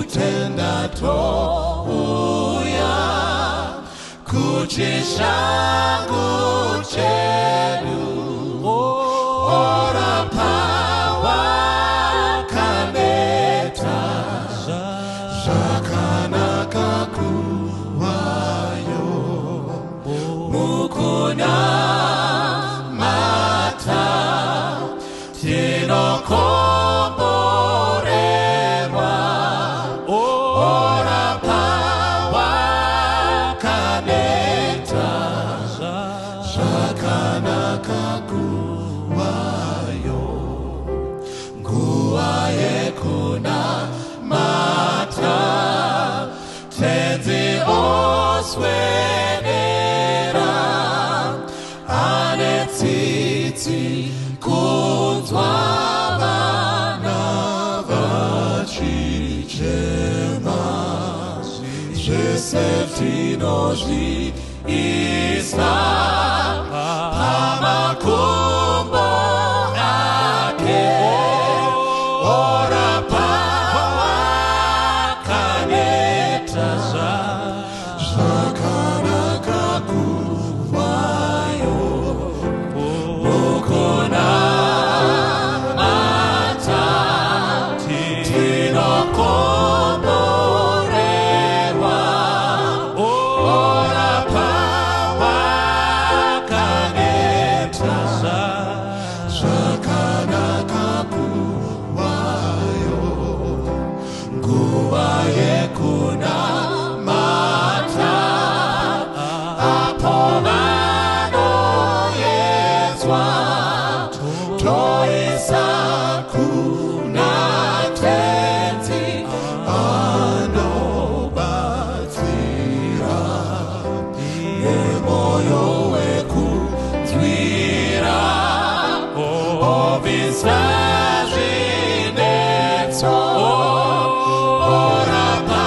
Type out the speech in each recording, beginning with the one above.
Nekutenda touya kuchishangu chedu orapa wakaneta zvakanaka kuvayo mukunamata tinokomborerwa orapa wakaneta zvakanaka kuvayo nguva yekunamata tenzi oswedera ane tsitsi kunzwa vana vachichema zvese tinozviisa pamakumbo ake orapa wakaneta zvakanaka kuvayo mukunamata tinokomborerwa orapa wakaneta zvakanaka kuvayo nguva yekunamata apo vanoyedzwa toisa kuna tenzi anobatsira nemoyo wekunzwira obvisa zvinetso orapa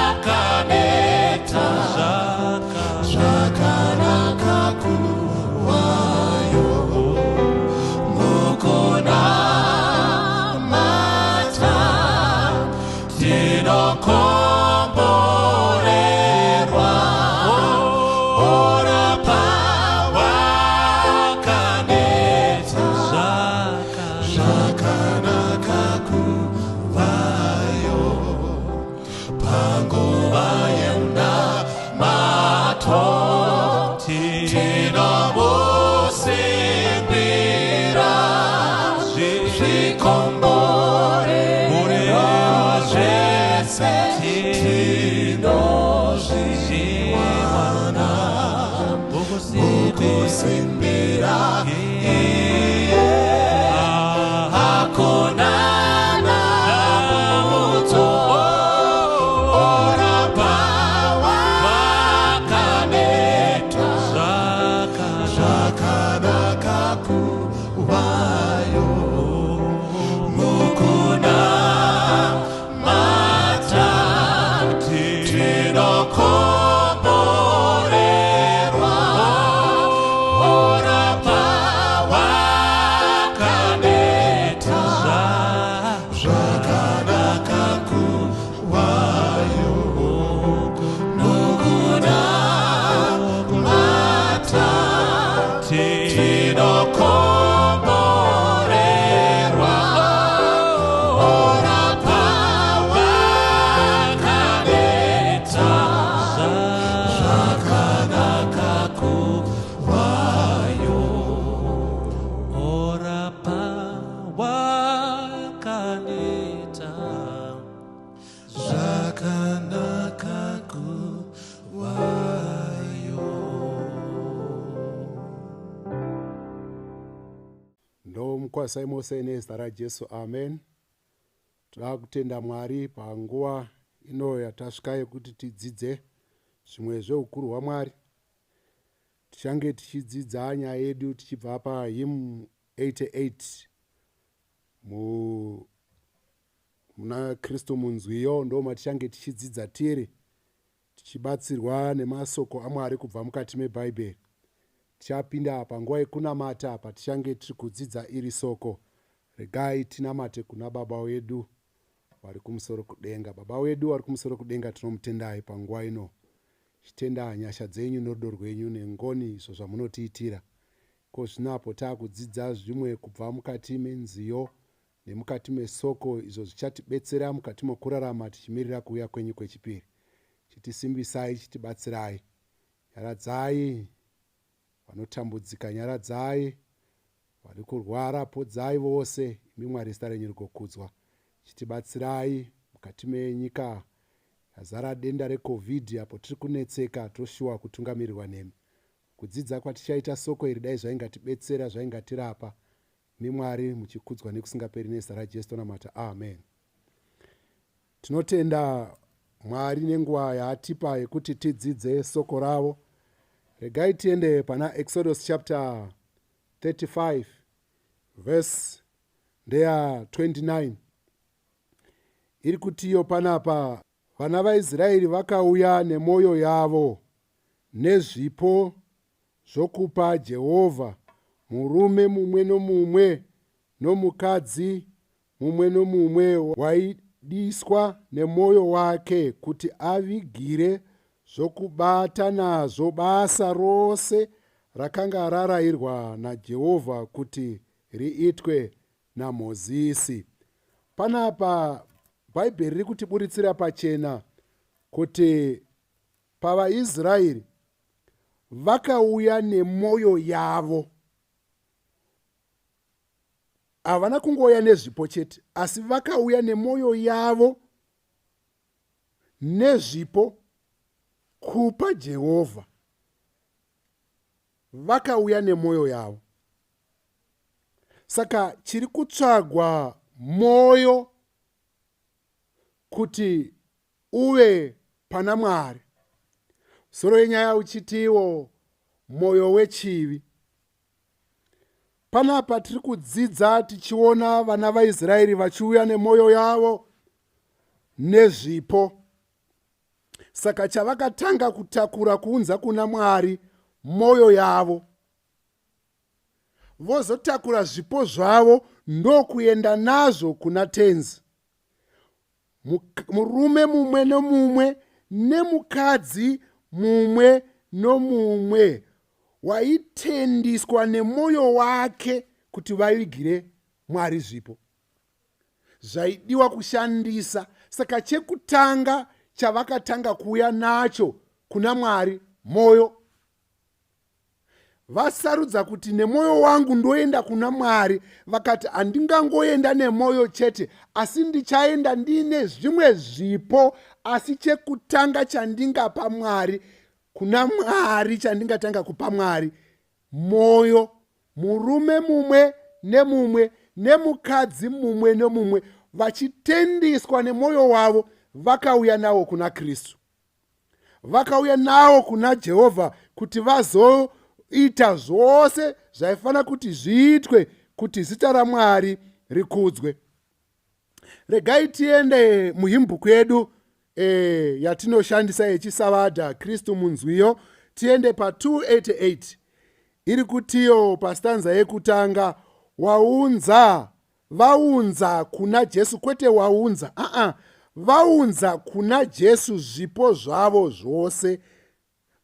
wakaneta zvakanaka kuvayo mukunamata tinokomborerwa orapa wakaneta zvakanaka kuvayo panguva yemunamato tinomusimbira zvikomborero zvese tinozviwana mukusimbira iye hakuna dambudzo orapa wakaneta zvakanaka kuvayo mukunamata tinokomborerwa orapa wakaneta zvakanaka kuvayo mukunamata tinokomborerwa orapa wakaneta zvakanaka kuvayo orapa wakaneta zvakanaka kuvayo. Ndomukwazisai mose nezita raJesu, amen. Toda kutenda Mwari panguva ino yatasvika yekuti tidzidze zvimwe zveukuru hwaMwari. Tichange tichidzidza nyaya yedu tichibva pahymn 88 mu muna Kristu munzwiyo ndo matichange tichidzidza tiri tichibatsirwa nemasoko aMwari kubva mukati meBhaibheri. Tichapinda panguva yekunamata patichange tiri kudzidza iri soko. Regai tinamate kuna Baba wedu. Vari kumusoro kudenga. Baba wedu vari kumusoro kudenga tinomutendai panguva ino. Tichitenda nyasha dzenyu norudo rwenyu nengoni izvo zvamunotiitira. Ko zvino apo takudzidza zvimwe kubva mukati menziyo nemukati mesoko izvo zvichatibetsera mukati mokurarama tichimirira kuuya kwenyu kwechipiri. Chitisimbisai, chitibatsirai. Nyaradzai vanotambudzika, nyaradzai vari kurwara, podzai vose, imi Mwari zita renyu rigokudzwa. Chitibatsirai mukati menyika yazara denda reCovid apo tiri kunetseka toshuwa kutungamirirwa nemi. Kudzidza kwatichaita soko iri dai zvaingatibetsera zvaingatirapa. Imi Mwari muchikudzwa nekusingaperi nezita raJesu tonamata amen. Tinotenda Mwari nenguva yaatipa yekuti tidzidze soko ravo. Regai tiende pana Exodus chapter 35 verse ndeya 29 iri kutiyo panapa vana vaIsraeri vakauya nemwoyo yavo nezvipo zvokupa Jehovha, murume mumwe nomumwe nomukadzi mumwe nomumwe waidiswa nemwoyo wake kuti avigire zvokubata nazvo basa rose rakanga rarairwa naJehovha kuti riitwe naMozisi. Panapa Bhaibheri riri kutiburitsira pachena kuti pavaIsraeri vakauya nemwoyo yavo. Havana kungouya nezvipo chete, asi vakauya nemwoyo yavo nezvipo kupa Jehovha. Vakauya nemwoyo yavo. Saka chiri kutsvagwa mwoyo kuti uve pana Mwari. Soro yenyaya uchitiwo mwoyo wechivi. Panapa tiri kudzidza tichiona vana vaIsraeri vachiuya nemwoyo yavo nezvipo. Saka chavakatanga kutakura kuunza kuna Mwari mwoyo yavo. Vozotakura zvipo zvavo ndokuenda nazvo kuna Tenzi. Murume mumwe nomumwe nemukadzi mumwe nomumwe waitendiswa nemwoyo wake kuti vavigire Mwari zvipo zvaidiwa kushandisa. Saka chekutanga chavakatanga kuuya nacho kuna Mwari mwoyo. Vasarudza kuti nemwoyo wangu ndoenda kuna Mwari, vakati handingangoenda nemwoyo chete, asi ndichaenda ndiine zvimwe zvipo. Asi chekutanga chandingapa Mwari, kuna Mwari, chandingatanga kupa Mwari, mwoyo. Murume mumwe nemumwe nemukadzi mumwe nemumwe vachitendiswa nemwoyo wavo, vakauya nawo kuna Kristu. Vakauya nawo kuna Jehovha kuti vazoita zvose zvaifanira kuti zviitwe kuti zita raMwari rikudzwe. Regai tiende muhimbuku yedu e, yatinoshandisa yechisavadha Kristu munzwiyo, tiende pa 288 iri kutiyo pastanza yekutanga waunza Vaunza kuna Jesu, kwete waunza, aa, vaunza kuna Jesu zvipo zvavo zvose.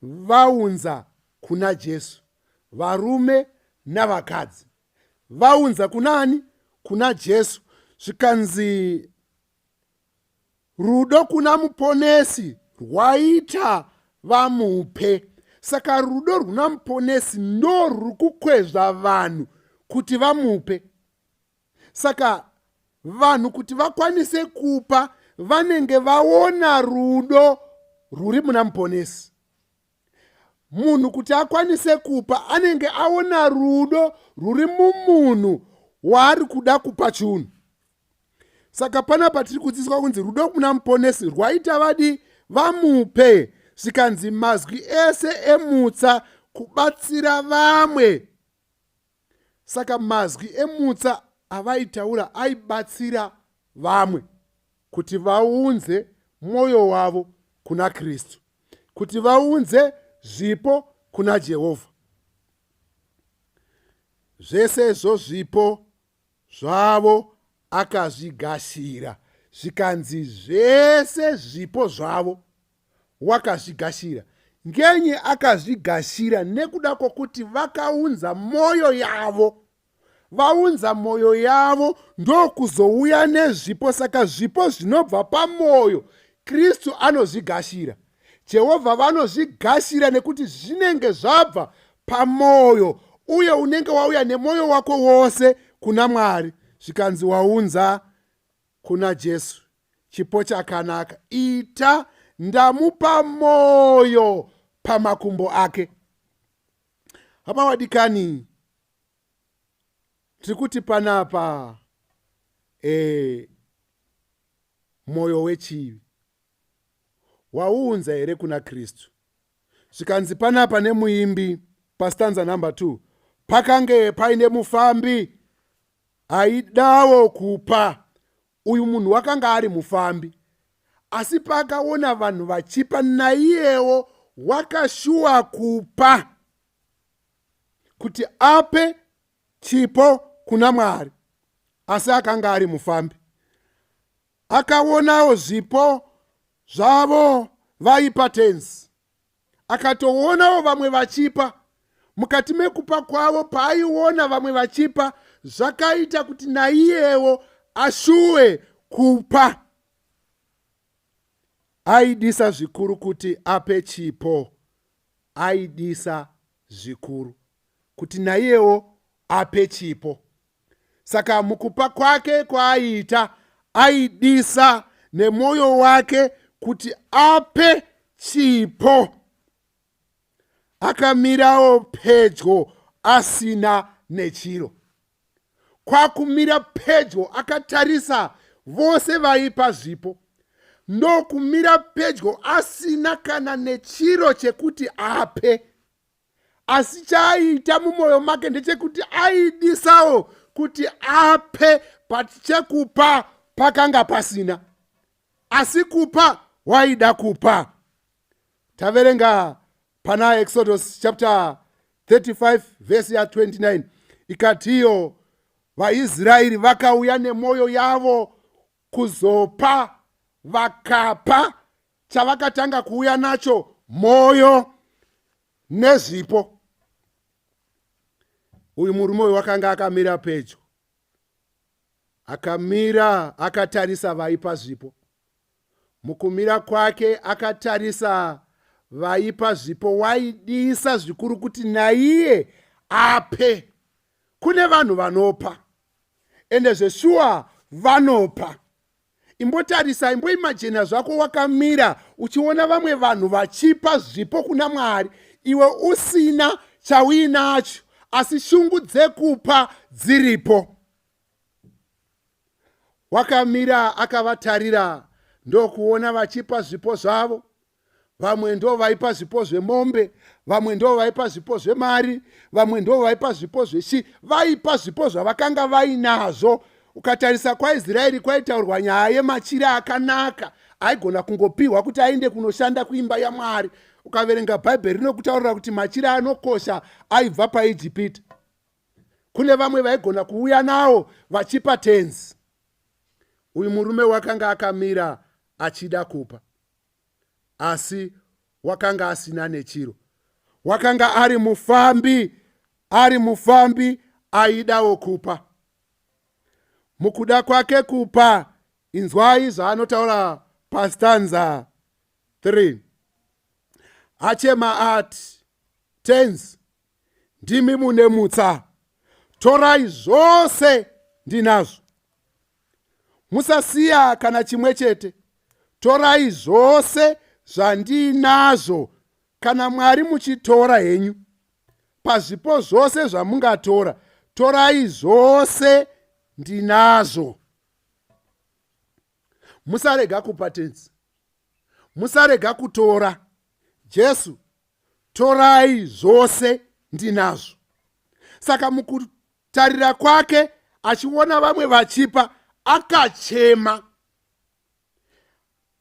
Vaunza kuna Jesu, varume navakadzi. Vaunza kuna ani? Kuna Jesu. Zvikanzi Rudo kuna Muponesi rwaita vamupe. Saka rudo rwuna Muponesi ndo ruri kukwezva vanhu kuti vamupe. Saka vanhu kuti vakwanise kupa vanenge vaona rudo rwuri muna Muponesi. Munhu kuti akwanise kupa anenge aona rudo rwuri mumunhu waari kuda kupa chunhu. Saka panapa tiri kudzidziswa kunzi rudo kuna Muponesi rwaita vadi vamupe, zvikanzi mazwi ese emutsa kubatsira vamwe. Saka mazwi emutsa avaitaura aibatsira vamwe kuti vaunze mwoyo wavo kuna Kristu, kuti vaunze zvipo kuna Jehovha. Zvese izvo zvipo zvavo akazvigashira. Zvikanzi zvese zvipo zvavo wakazvigashira. Ngenyi akazvigashira? Nekuda kwokuti vakaunza mwoyo yavo. Vaunza mwoyo yavo ndokuzouya nezvipo. Saka zvipo zvinobva pamwoyo, Kristu anozvigashira. Jehovha vanozvigashira nekuti zvinenge zvabva pamwoyo, uye unenge wauya nemwoyo wako wose kuna Mwari. Zvikanzi waunza kuna Jesu chipo chakanaka. Ita ndamupa mwoyo pamakumbo ake. Hama wadikani, tiri kuti panapa e, mwoyo wechivi wauunza here kuna Kristu? Zvikanzi panapa nemuimbi pastanza number 2, pakange paine mufambi aidawo kupa. Uyu munhu wakanga ari mufambi, asi paakaona vanhu vachipa naiyewo wakashuwa kupa kuti ape chipo kuna Mwari, asi akanga ari mufambi. Akaonawo zvipo zvavo vaipa Tenzi, akatoonawo vamwe vachipa. Mukati mekupa kwavo, paaiona vamwe vachipa, zvakaita kuti naiyewo ashuwe kupa. Aidisa zvikuru kuti ape chipo, aidisa zvikuru kuti naiyewo ape chipo. Saka mukupa kwake kwaaiita, aidisa nemwoyo wake kuti ape chipo. Akamirawo pedyo asina nechiro. Kwakumira pedyo akatarisa vose vaipa zvipo, ndokumira pedyo asina kana nechiro chekuti ape. Asi chaaiita mumwoyo make ndechekuti aidisawo kuti ape, but chekupa pakanga pasina, asi kupa waida kupa. Taverenga pana Exodus chapter 35 vhesi ya 29, ikatiyo vaIsraeri vakauya nemwoyo yavo kuzopa, vakapa chavakatanga kuuya nacho mwoyo nezvipo. Uyu murume uyu wakanga akamira pedyo, akamira akatarisa vaipa zvipo. Mukumira kwake akatarisa vaipa zvipo, waidisa zvikuru kuti naiye ape. Kune vanhu vanopa, ende zveshuwa vanopa. Imbotarisa, imboimajena zvako wakamira uchiona vamwe vanhu vachipa zvipo kuna Mwari, iwe usina chauinacho, asi shungu dzekupa dziripo. Wakamira akavatarira ndokuona vachipa zvipo zvavo. Vamwe ndo vaipa zvipo zvemombe, vamwe ndo vaipa zvipo zvemari, vamwe ndo vaipa zvipo zvechi, vaipa zvipo zvavakanga vainazvo. Ukatarisa kwaIsraeri kwaitaurwa nyaya yemachira akanaka aigona kungopiwa kuti aende kunoshanda kuimba yaMwari. Ukaverenga Bhaibheri rinokutaurira kuti machira anokosha aibva paIjipita. Kune vamwe vaigona kuuya nawo vachipa Tenzi. Uyu murume wakanga akamira achida kupa, asi wakanga asina nechiro. Wakanga ari mufambi, ari mufambi aidawo kupa. Mukuda kwake kupa, inzwai zvaanotaura pastanza 3. Achema ati, Tenzi, ndimi mune mutsa, torai zvose ndinazvo, musasiya kana chimwe chete, torai zvose zvandinazvo. Kana Mwari muchitora henyu pazvipo zvose zvamungatora, torai zvose ndinazvo. Musarega kupa Tenzi, musarega kutora. Jesu, torai zvose ndinazvo. Saka mukutarira kwake achiona vamwe vachipa, akachema.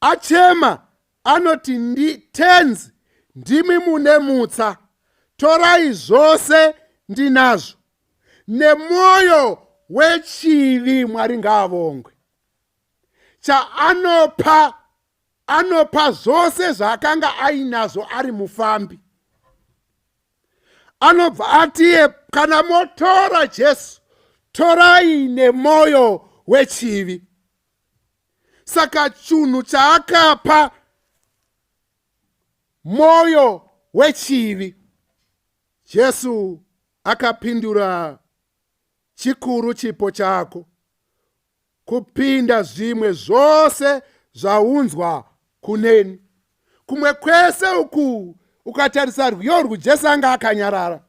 Achema anoti, ndi Tenzi, ndimi mune mutsa, torai zvose ndinazvo. Nemwoyo wechivi, Mwari ngaavongwe. Chaanopa, anopa zvose zvaakanga ainazvo ari mufambi. Anobva atiye, kana motora Jesu, torai nemwoyo wechivi. Saka chunhu chaakapa mwoyo wechivi. Jesu akapindura, chikuru chipo chako kupinda zvimwe zvose zvaunzwa kuneni. Kumwe kwese uku ukatarisa rwiyo urwu, Jesu anga akanyarara,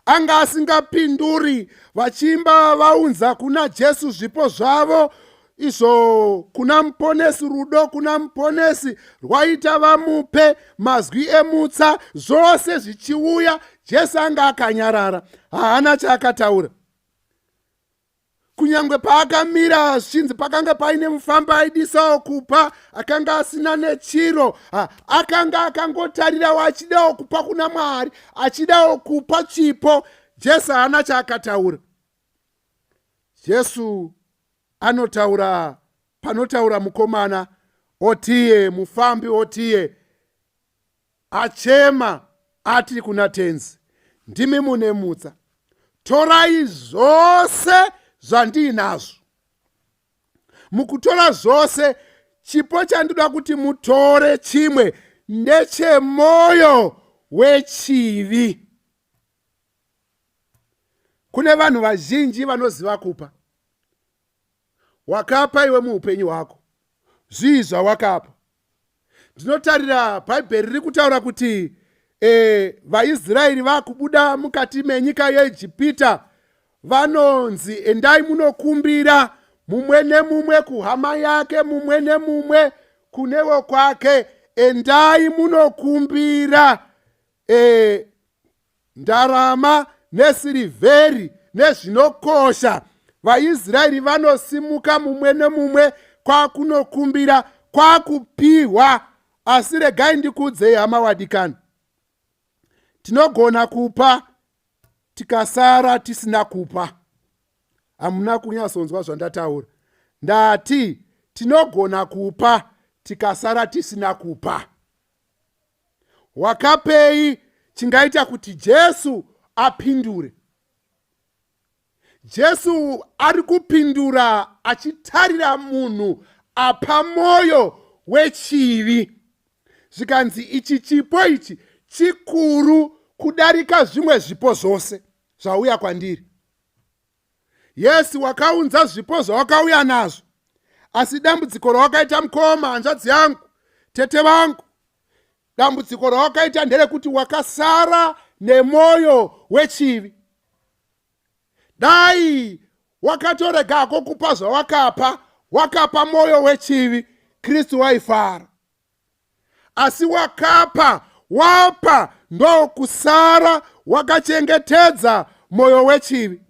anga asingapinduri. Vachiimba vaunza kuna Jesu zvipo zvavo izvo kuna Muponesi, rudo kuna Muponesi rwaita vamupe mazwi emutsa, zvose zvichiuya, Jesu anga akanyarara, haana chaakataura. Kunyange paakamira zvichinzi pakanga paine mufambi aidisawo kupa, akanga asina nechiro, akanga akangotarirawo achidawo kupa kuna Mwari, achidawo kupa chipo. Jesu haana chaakataura. Jesu anotaura panotaura mukomana otiye, mufambi otiye, achema ati kuna Tenzi, ndimi mune mutsa, torai zvose zvandiinazvo. Mukutora zvose, chipo chandinoda kuti mutore chimwe ndechemwoyo wechivi. Kune vanhu vazhinji vanoziva kupa. Wakapa iwe muupenyu hwako, zvii zvawakapa? Ndinotarira Bhaibheri riri kutaura kuti vaIsraeri vakubuda mukati menyika yeIjipita, vanonzi endai munokumbira mumwe nemumwe kuhama yake, mumwe nemumwe kunewo kwake, endai munokumbira ndarama nesirivheri nezvinokosha. VaIsraeri vanosimuka mumwe nemumwe kwakunokumbira, kwakupiwa. Asi regai ndikuudzei, hama wadikani, tinogona kupa tikasara tisina kupa. Hamuna kunyatsonzwa zvandataura. Ndati tinogona kupa tikasara tisina kupa. Wakapei chingaita kuti Jesu apindure? Jesu ari kupindura achitarira munhu apa mwoyo wechivi. Zvikanzi ichi chipo ichi chikuru kudarika zvimwe zvipo zvose zvauya kwandiri. Yes, wakaunza zvipo zvawakauya nazvo, asi dambudziko rawakaita, mukoma, hanzvadzi yangu, tete vangu, dambudziko rawakaita nderekuti wakasara nemwoyo wechivi. Dai wakatoregako kupa zvawakapa, wakapa mwoyo wechivi, Kristu waifara. Asi wakapa, wapa ndokusara wakachengetedza mwoyo wechivi.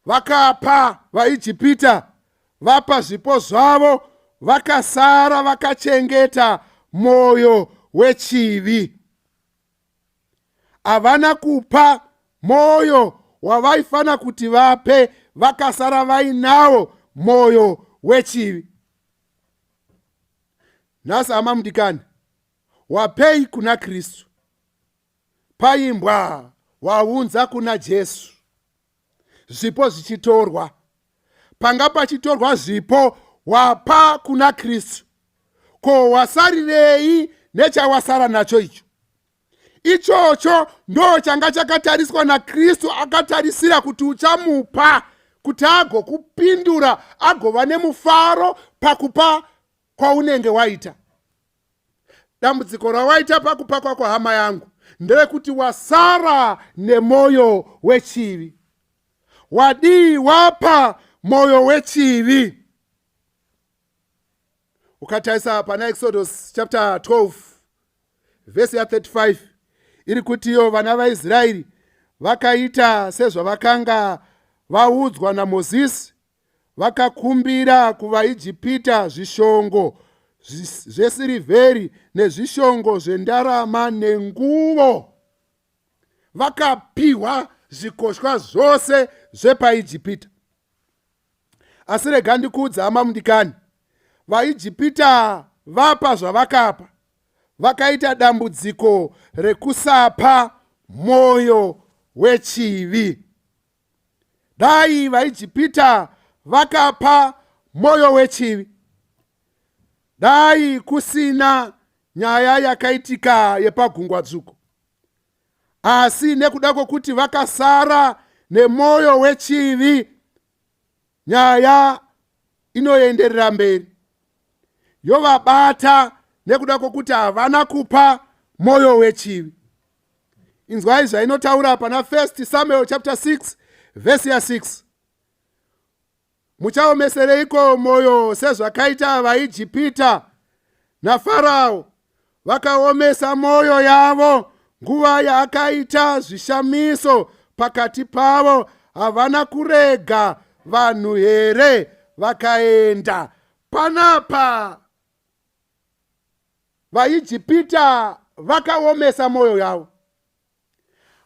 Vakapa vaIjipita, vapa zvipo zvavo, vakasara vakachengeta mwoyo wechivi. Havana kupa mwoyo wavaifana kuti vape, vakasara vainawo mwoyo wechivi. Nhasi, hama mudikani, wapei kuna Kristu? Paimbwa waunza kuna Jesu zvipo zvichitorwa, panga pachitorwa zvipo, wapa kuna Kristu, ko wasarirei nechawasara nacho icho? Ichocho ndo changa chakatariswa naKristu, akatarisira kuti uchamupa kuti agokupindura, agova nemufaro pakupa kwaunenge waita. Dambudziko rawaita pakupa kwako, hama yangu, nderekuti wasara nemwoyo wechivi. Wadii wapa mwoyo wechivi? Ukatarisa pana Exodus chapter 12 vhesi ya35, iri kutiyo vana vaIsraeri vakaita sezvavakanga vaudzwa naMozisi, vakakumbira kuvaIjipita zvishongo zvesirivheri nezvishongo zvendarama nenguvo. Vakapiwa zvikoshwa zvose zvepaIjipita. Asi rega ndikuudza hama mudikani, vaIjipita vapa zvavakapa, vakaita dambudziko rekusapa mwoyo wechivi. Dai vaIjipita vakapa mwoyo wechivi, dai kusina nyaya yakaitika yepagungwa dzvuku. Asi nekuda kwokuti vakasara nemwoyo wechivi, nyaya inoenderera mberi yovabata nekuda kwokuti havana kupa mwoyo wechivi. Inzwai zvainotaura pana 1 Samuel chapter 6 vhesi ya 6. Muchaomesereiko mwoyo sezvakaita vaIjipita naFarao? Vakaomesa mwoyo yavo nguva yaakaita zvishamiso pakati pavo. Havana kurega vanhu here vakaenda? Panapa vaIjipita vakaomesa mwoyo yavo,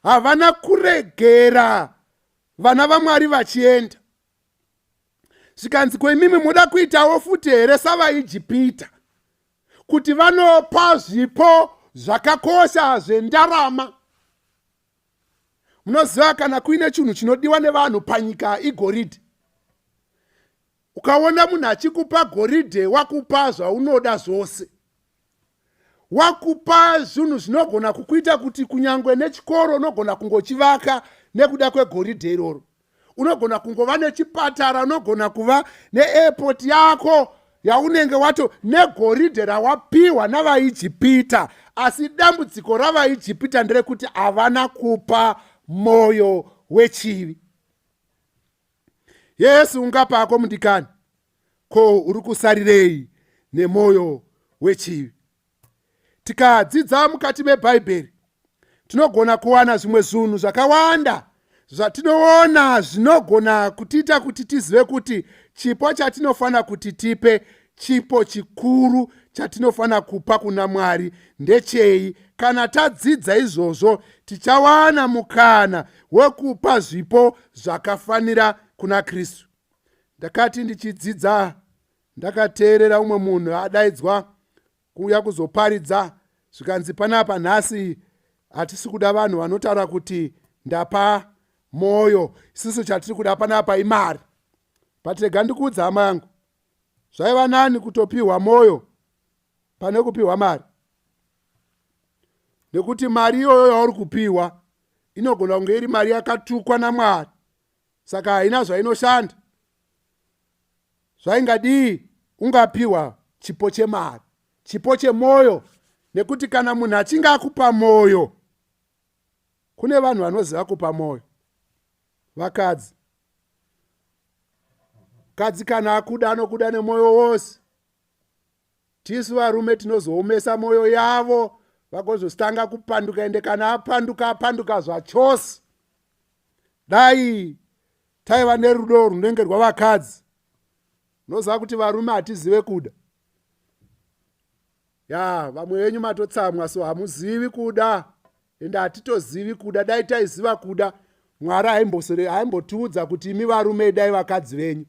havana kuregera vana vaMwari vachienda. Zvikanzi, ko imimi muda kuitawo futi here savaIjipita, kuti vanopa zvipo zvakakosha zvendarama? Munoziva, kana kuine chinhu chinodiwa nevanhu panyika, igoridhe. Ukaona munhu achikupa goridhe, wakupa zvaunoda zvose, wakupa zvinhu zvinogona kukuita kuti kunyange nechikoro unogona kungochivaka nekuda kwegoridhe iroro, unogona kungova nechipatara, unogona kuva neairport yako yaunenge wato negoridhe rawapiwa navaIjipita. Asi dambudziko ravaIjipita nderekuti havana kupa mwoyo wechivi. Yesu ungapako mudikani, ko uri kusarirei nemwoyo wechivi? Tikadzidza mukati meBhaibheri, tinogona kuwana zvimwe zvinhu zvakawanda zvatinoona zvinogona kutiita kuti tizive kuti chipo chatinofanira kuti tipe, chipo chikuru chatinofanira kupa kuna Mwari ndechei. Kana tadzidza izvozvo, tichawana mukana wekupa zvipo zvakafanira kuna Kristu. Ndakati ndichidzidza, ndakateerera umwe munhu adaidzwa kuuya kuzoparidza, zvikanzi, panapa nhasi hatisi kuda vanhu vanotaura kuti ndapa mwoyo, isusu chatiri kuda panapa imari. But rega ndikuudza hama yangu, zvaiva nani kutopiwa mwoyo pane kupiwa mari, nekuti mari iyoyo yauri kupiwa inogona kunge iri mari yakatukwa naMwari, saka haina zvainoshanda. Zvaingadii ungapiwa chipo chemari, chipo chemwoyo? Nekuti kana munhu achinge akupa mwoyo, kune vanhu vanoziva kupa mwoyo, vakadzi. Mukadzi kana akuda, anokuda nemwoyo wose. Tisu varume tinozoomesa mwoyo yavo, vagozotanga kupanduka. Ende kana apanduka, apanduka zvachose. Dai taiva nerudo runenge rwavakadzi. Unoziva kuti varume hatizive kuda. Ya, vamwe venyu matotsamwa, so hamuzivi kuda, ende hatitozivi kuda. Dai taiziva kuda, Mwari haimbotiudza kuti imi varume dai vakadzi venyu.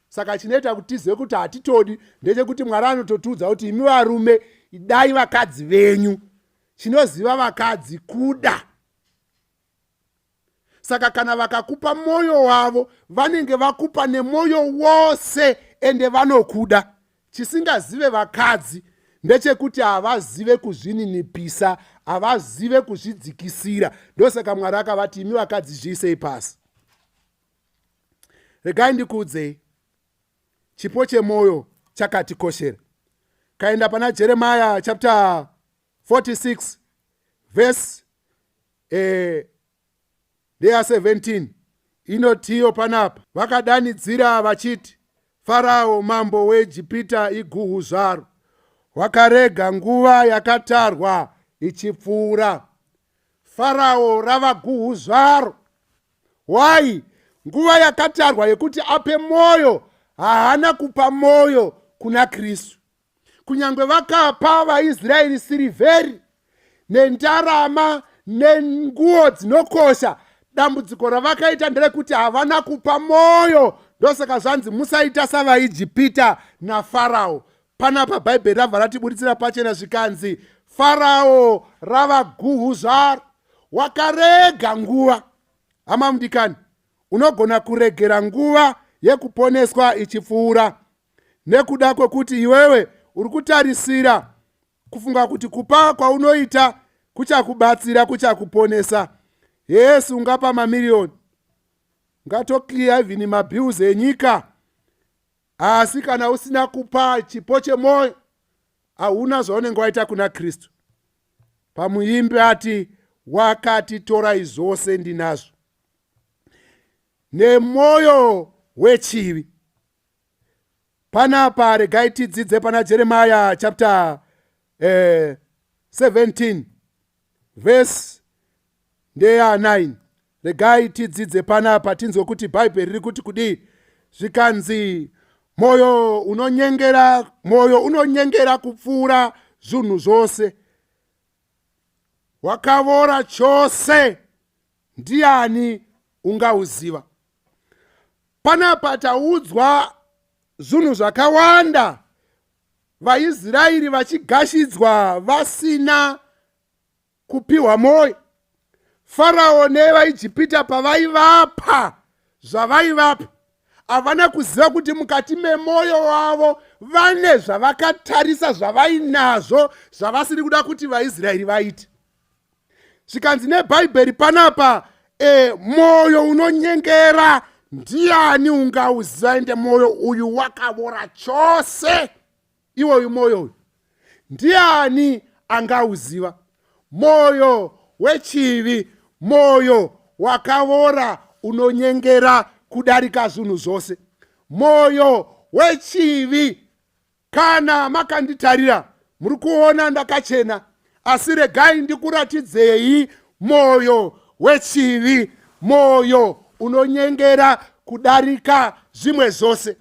Saka chinoita kuti tizive kuti hatitodi ndechekuti Mwari anototiudza kuti imi varume dai vakadzi venyu. Chinoziva vakadzi kuda. Saka kana vakakupa mwoyo wavo, vanenge vakupa nemwoyo wose, ende vanokuda. Chisingazive vakadzi ndechekuti havazive kuzvininipisa, havazive kuzvidzikisira. Ndosaka Mwari akavati, imi vakadzi zviisei pasi. Regai ndikuudzei, chipo chemwoyo chakatikoshera. Kaenda pana Jeremiah chapter 46 verse ndeya 17, inotiyo panapa, vakadanidzira vachiti, Farao mambo weIjipita iguhu zvaro, wakarega nguva yakatarwa ichipfuura. Farao rava guhu zvaro. Why? Nguva yakatarwa yekuti ape mwoyo, haana kupa mwoyo kuna Kristu. Kunyange vakapa vaIsraeri sirivheri nendarama nenguo dzinokosha, dambudziko ravakaita nderekuti havana kupa mwoyo. Ndosaka zvanzi musaita savaIjipita naFarao. Panapa Bhaibheri rabva ratiburitsira pachena zvikanzi Farao rava guhu zvaro. Wakarega nguva. Hama mudikani, unogona kuregera nguva yekuponeswa ichipfuura nekuda kwekuti iwewe uri kutarisira kufunga kuti kupa kwaunoita kuchakubatsira kuchakuponesa. Yesu ungapa mamiriyoni ungatoclear even mabills enyika asi kana usina kupa chipo chemwoyo hauna zvaunenge waita kuna Kristu. Pamuimbi ati wakati torai zvose ndinazvo nemwoyo wechivi. Panapa regai tidzidze pana Jeremiah chapter 17 verse ndeya 9. Regai tidzidze panapa tinzwe kuti Bhaibheri riri kuti kudii. Zvikanzi mwoyo unonyengera, mwoyo unonyengera kupfuura zvinhu zvose, wakavora chose, ndiani ungauziva? Panapa taudzwa zvinhu zvakawanda, vaIsraeri vachigashidzwa vasina kupiwa mwoyo. Farao nevaIjipita pavaivapa zvavaivapa, havana kuziva kuti mukati memwoyo wavo vane zvavakatarisa zvavainazvo zvavasiri kuda kuti vaIsraeri vaite. Zvikanzi neBhaibheri panapa e, mwoyo unonyengera ndiani ungauziva? Ende mwoyo uyu wakavora chose. Iwoyu mwoyo uyu ndiani angauziva? Mwoyo wechivi, mwoyo wakavora unonyengera kudarika zvinhu zvose, mwoyo wechivi. Kana makanditarira muri kuona ndakachena, asi regai ndikuratidzei mwoyo wechivi, mwoyo unonyengera kudarika zvimwe zvose.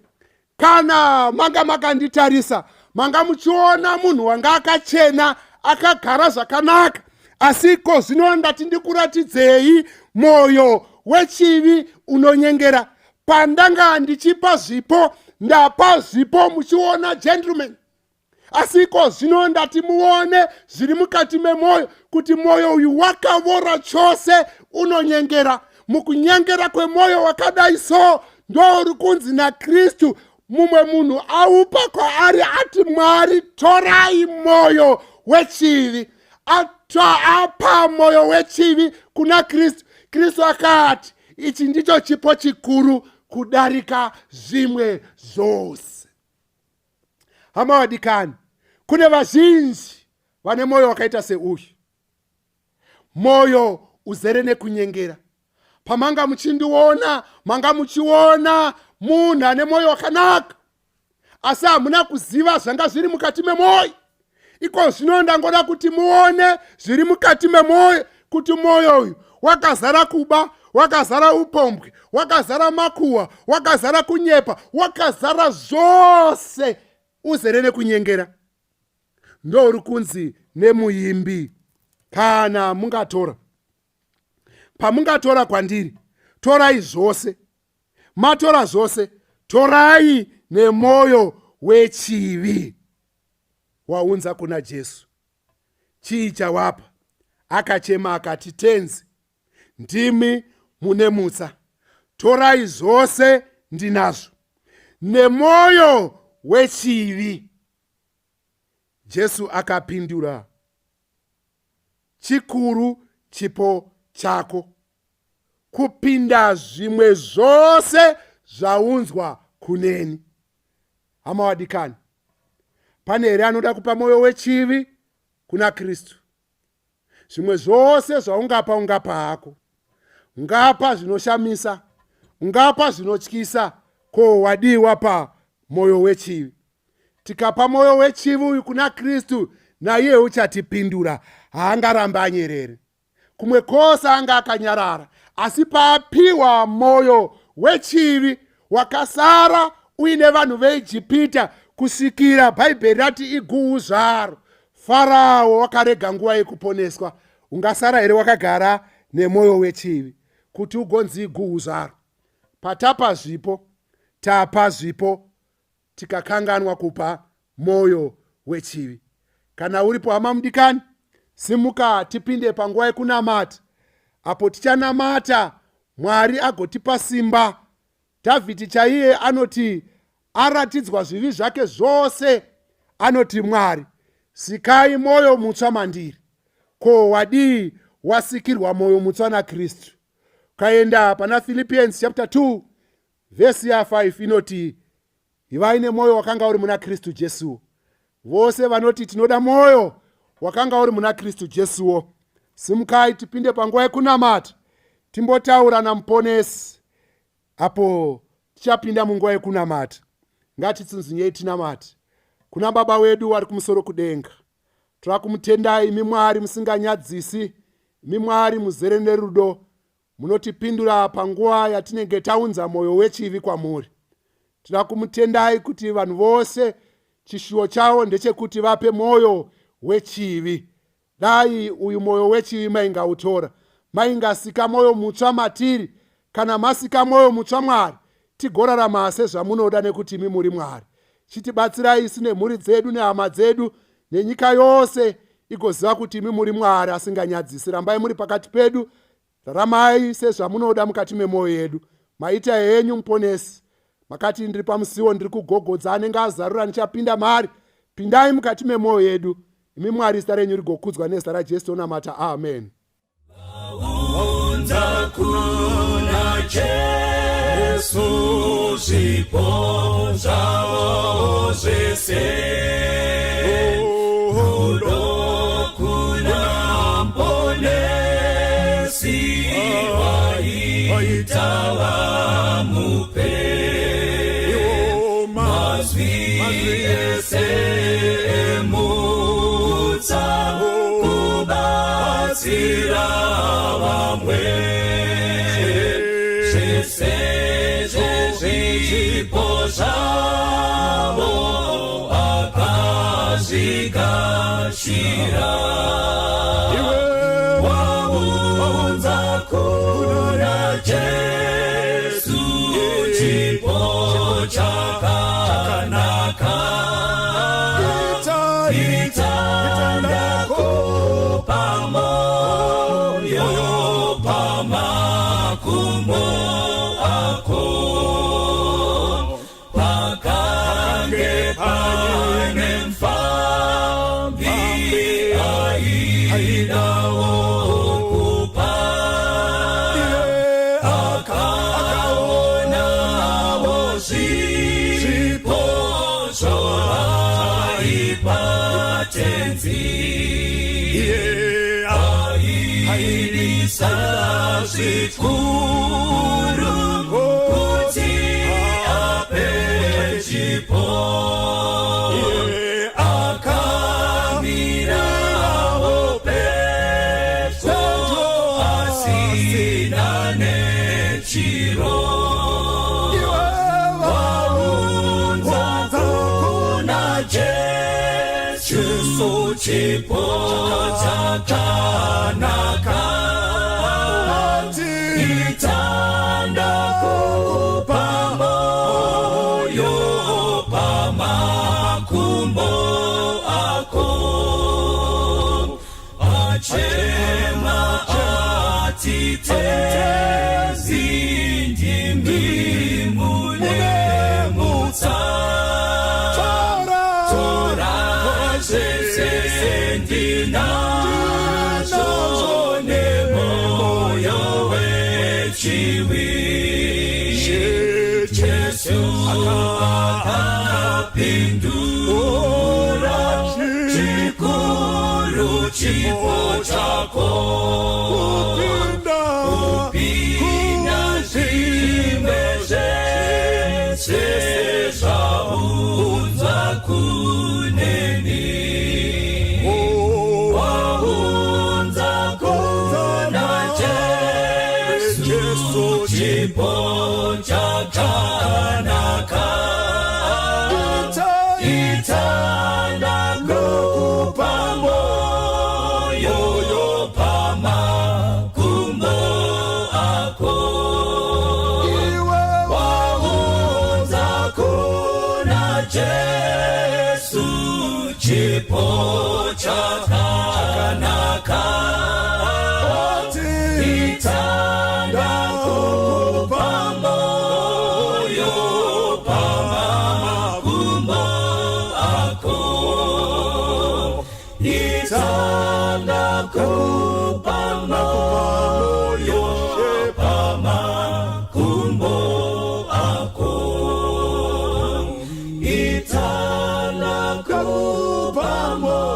Kana manga makanditarisa manga muchiona munhu wanga akachena akagara zvakanaka, asi iko zvino ndati ndikuratidzei mwoyo wechivi unonyengera. Pandanga ndichipa zvipo, ndapa zvipo muchiona gentleman, asi iko zvino ndati muone zviri mukati memwoyo, kuti mwoyo uyu wakavora chose, unonyengera. Mukunyengera kwemwoyo wakadai so ndouri kunzi naKristu mumwe munhu aupa kwaari ati Mwari torai mwoyo wechivi. Apa mwoyo wechivi kuna Kristu. Kristu akati ichi ndicho chipo chikuru kudarika zvimwe zvose. Hama vadikani, kune vazhinji vane mwoyo wakaita seuyu, mwoyo uzere nekunyengera. Pamanga muchindiona manga muchiona munhu ane mwoyo wakanaka, asi hamuna kuziva zvanga zviri mukati memwoyo. Iko zvino ndangoda kuti muone zviri mukati memwoyo, kuti mwoyo uyu wakazara kuba, wakazara upombwe, wakazara makuhwa, wakazara kunyepa, wakazara zvose, uzere nekunyengera. Ndouri kunzi nemuimbi, kana mungatora pamungatora kwandiri, torai zvose. Matora zvose, torai nemwoyo wechivi waunza kuna Jesu. Chii chawapa? Akachema akati, Tenzi, ndimi mune mutsa, torai zvose ndinazvo, nemwoyo wechivi. Jesu akapindura, chikuru chipo chako kupinda zvimwe zvose zvaunzwa kuneni. Hama wadikani, pane here anoda kupa mwoyo wechivi kuna Kristu? Zvimwe zvose zvaungapa ungapa hako, ungapa zvinoshamisa, ungapa zvinotyisa, ko wadii wapa mwoyo wechivi? Tikapa mwoyo wechivi uyu kuna Kristu, naiye uchatipindura, haangaramba anyerere. Kumwe kwose anga akanyarara, asi paapiwa mwoyo wechivi wakasara uine vanhu veIjipita kusvikira Bhaibheri rati iguhu zvaro. Farao wakarega nguva yekuponeswa. Ungasara here wakagara nemwoyo wechivi kuti ugonzi iguhu zvaro? Patapa zvipo, Tapa zvipo tikakanganwa kupa mwoyo wechivi. Kana uripo hama mudikani, simuka tipinde panguva yekunamata. Apo tichanamata Mwari agotipa simba. Dhavhidhi chaiye anoti aratidzwa zvivi zvake zvose, anoti Mwari, sikai mwoyo mutsva mandiri. Ko wadii wasikirwa mwoyo mutsva naKristu? Ukaenda pana Philippians chapter 2 vhesi ya 5 inoti ivai nemwoyo wakanga uri muna Kristu Jesuwo. Vose vanoti tinoda mwoyo wakanga uri muna Kristu Jesuwo. Simukai tipinde panguva yekunamata timbotaura naMuponesi apo tichapinda munguva yekunamata. Ngatitsunzunyei tinamate kuna Baba wedu vari kumusoro kudenga. Toda kumutendai imi Mwari musinganyadzisi, imi Mwari muzere nerudo, munotipindura panguva yatinenge taunza mwoyo wechivi kwamuri. Tinoda kumutendai kuti vanhu vose chishuwo chavo ndechekuti vape mwoyo wechivi. Dai uyu mwoyo wechivi maingautora, maingasika mwoyo mutsva matiri. Kana masika mwoyo mutsva Mwari, tigorarama sezvamunoda nekuti imi muri Mwari. Chitibatsirai isu nemhuri dzedu nehama dzedu nenyika yose igoziva kuti imi muri Mwari asinganyadzisi. Rambai muri pakati pedu, raramai sezvamunoda mukati memwoyo yedu. Maita henyu Muponesi. Makati ndiri pamusiwo ndiri kugogodza, anenge azarura ndichapinda maari. Pindai mukati memwoyo yedu. Imi Mwari, zita renyu rigokudzwa nezita raJesu tonamata. Amen. Vaunza kuna Jesu zvipo zvavo zvese. Rudo kuna Mponesi waita vamupe. Mazwi ese emutsa kubatsira vamwe. Zvese zvezvipo zvavo akazvigashira. Waunza kuna Jesu chipo chakanaka. Itanda kupa moyo pamakumbo ako. Pakange paine mufambi aidawo kupa. Akaonawo zvipo zvavaipa Tenzi. Aidisa zvikuru kuti ape chipo. Akamirawo pedyo asina nechiro. Waunza kuna Jesu chipo chakanaka. Itanda kupa moyo pamakumbo ako. Achema ati Tenzi ndimi mune mutsa. Tora zvese ndinazvo nemoyo wechivi. Jesu akapindura chikuru chipo chako. Kupinda zvimwe zvese zvaunzwa kuneni. Waunza kuna Jesu chipo chakanaka. Jesu chipo chakanaka. Itanda kupa moyo pamakumbo ako. Itanda kupa moyo pamakumbo ako. Itanda kupa moyo.